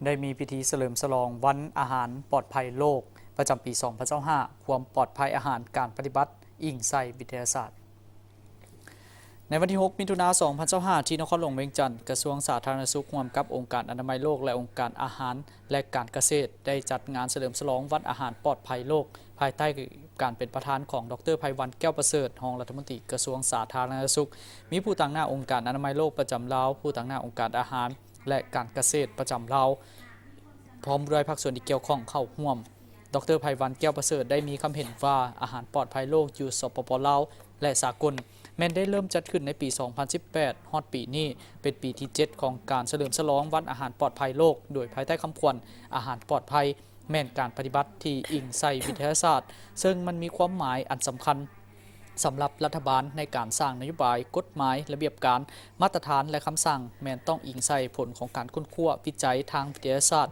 ໄດ້ມີພິທີສະເຫຼີມສະຫຼອງວັນອາຫານປອດໄພໂລກ ປະຈຳປີສອງພັນຊາວຫ້າ ຄວາມປອດໄພອາຫານ ການປະຕິບັດອີງໃສ່ວິທະຍາສາດ. ໃນວັນທີຫົກ ມິຖຸນາ ສອງພັນຊາວຫ້າ ທີ່ນະຄອນຫຼວງວຽງຈັນ, ກະຊວງສາທາລະນະສຸກ ຮ່ວມກັບອົງການອະນາໄມໂລກ ແລະ ອົງການອາຫານ ແລະ ການກະເສດ ໄດ້ຈັດງານສະເຫຼີມສະຫຼອງວັນອາຫານປອດໄພໂລກ ພາຍໃຕ້ການເປັນປະທານຂອງ ດອກເຕີ ໄພວັນ ແກ້ວປະເສີດ, ຮອງລັດຖະມົນຕີກະຊວງສາທາລະນະສຸກ, ມີຜູ້ຕາງໜ້າອົງການອະນາໄມໂລກປະຈຳລາວ, ຜູ້ຕາງໜ້າອົງການອາຫານ ແລະ ການກະເສດປະຈຳລາວ, ພ້ອມດ້ວຍພາກສ່ວນທີ່ກ່ຽວຂ້ອງເຂົ້າຮ່ວມ. ດອກເຕີ ໄພວັນ ແກ້ວປະເສີດ ໄດ້ມີຄຳເຫັນວ່າ ອາຫານປອດໄພໂລກຢູ່ ສປປ ລາວ ແລະ ສາກົນ ແມ່ນໄດ້ເລີ່ມຈັດຂຶ້ນໃນປີສອງພັນສິບແປດ ຮອດປີນີ້ເປັນປີທີເຈັດຂອງການສະເຫຼີມສະຫຼອງວັນອາຫານປອດໄພໂລກ, ໂດຍພາຍໃຕ້ຄຳຂວັນ ອາຫານປອດໄພ ແມ່ນການປະຕິບັດທີ່ອີງໃສ່ວິທະຍາສາດ, ເຊິ່ງມັນມີຄວາມໝາຍອັນສຳຄັນສຳລັບລັດຖະບານໃນການສ້າງນະໂຍບາຍ, ກົດໝາຍ, ລະບຽບການ, ມາດຕະຖານ ແລະ ຄຳສັ່ງ ແມ່ນຕ້ອງອີງໃສ່ຜົນຂອງການຄົ້ນຄວ້າວິໄຈທາງວິທະຍາສາດ.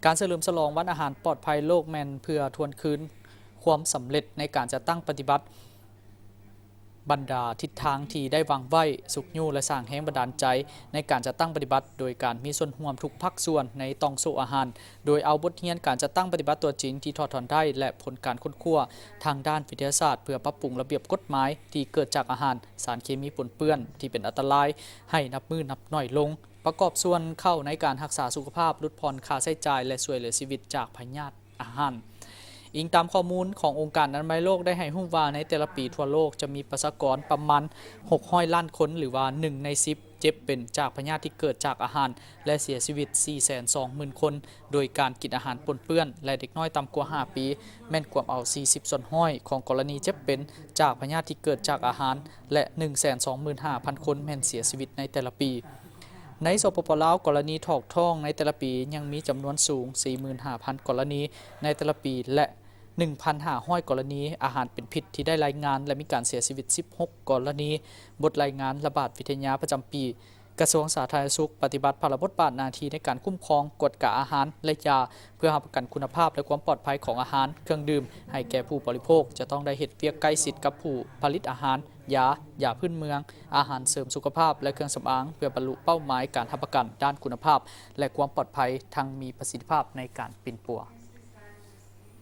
ການສະເຫຼີມສະຫຼອງວັນອາຫານປອດໄພໂລກ ແມ່ນເພື່ອທວນຄືນຄວາມສຳເລັດໃນການຈັດຕັ້ງປະຕິບັດ ບັນດາທິດທາງທີ່ໄດ້ວາງໄວ້, ຊຸກຍູ້ ແລະ ສ້າງແຮງບັນດານໃຈໃນການຈັດຕັ້ງປະຕິບັດ ໂດຍການມີສ່ວນຮ່ວມທຸກພາກສ່ວນໃນຕ່ອງໂສ້ອາຫານ, ໂດຍເອົາບົດຮຽນການຈັດຕັ້ງປະຕິບັດຕົວຈິງທີ່ຖອດຖອນໄດ້ ແລະ ຜົນການຄົ້ນຄວ້າທາງດ້ານວິທະຍາສາດ ເພື່ອປັບປຸງລະບຽບກົດໝາຍທີ່ເກີດຈາກອາຫານ, ສານເຄມີປົນເປື້ອນທີ່ເປັນອັນຕະລາຍໃຫ້ນັບມື້ນັບໜ້ອຍລົງ, ປະກອບສ່ວນເຂົ້າໃນການຮັກສາສຸຂະພາບ, ຫຼຸດຜ່ອນຄ່າໃຊ້ຈ່າຍ ແລະ ຊ່ວຍເຫຼືອຊີວິດຈາກພະຍາດ ອາຫານ. ອີງຕາມຂໍ້ມູນຂອງອົງການອະນາໄມໂລກ ໄດ້ໃຫ້ຮູ້ວ່າ ໃນແຕ່ລະປີທົ່ວໂລກຈະມີປະຊາກອນປະມານຫົກຮ້ອຍລ້ານຄົນ ຫຼືວ່າໜຶ່ງໃນສິບ ເຈັບເປັນຈາກພະຍາດທີ່ເກີດຈາກອາຫານ ແລະ ເສຍຊີວິດສີ່ແສນສອງໝື່ນຄົນ ໂດຍການກິນອາຫານປົນເປື້ອນ ແລະ ເດັກນ້ອຍຕ່ຳກວ່າຫ້າປີ ແມ່ນກວມເອົາສີ່ສິບສ່ວນຮ້ອຍຂອງກໍລະນີເຈັບເປັນຈາກພະຍາດທີ່ເກີດຈາກອາຫານ ແລະ ໜຶ່ງແສນສອງໝື່ນຫ້າພັນຄົນແມ່ນເສຍຊີວິດໃນແຕ່ລະປີ. ໃນ ສປປ ລາວ, ກໍລະນີຖອກທ້ອງໃນແຕ່ລະປີຍັງມີຈຳນວນສູງ ສີ່ໝື່ນຫ້າພັນກໍລະນີໃນແຕ່ລະປີ ແລະ ໜຶ່ງພັນຫ້າຮ້ອຍກໍລະນີອາຫານເປັນພິດທີ່ໄດ້ລາຍງານ ແລະ ມີການເສຍຊີວິດສິບຫົກກໍລະນີ. ບົດລາຍງານລະບາດວິທະຍາປະຈຳປີ ກະຊວງສາທາລະນະສຸກ ປະຕິບັດພາລະບົດບາດໜ້າທີ່ໃນການຄຸ້ມຄອງ, ກວດກາອາຫານ ແລະ ຢາ ເພື່ອຮັບປະກັນຄຸນນະພາບ ແລະ ຄວາມປອດໄພຂອງອາຫານ, ເຄື່ອງດື່ມ ໃຫ້ແກ່ຜູ້ບໍລິໂພກ ຈະຕ້ອງໄດ້ເຮັດວຽກໃກ້ຊິດກັບຜູ້ຜະລິດອາຫານ, ຢາ, ຢາພື້ນເມືອງ, ອາຫານເສີມສຸຂະພາບ ແລະ ເຄື່ອງສຳອາງ ເພື່ອບັນລຸເປົ້າໝາຍການຮັບປະກັນດ້ານຄຸນນະພາບ ແລະ ຄວາມປອດໄພ ທັງມີປະສິດທິພາບໃນການປິ່ນປົວ.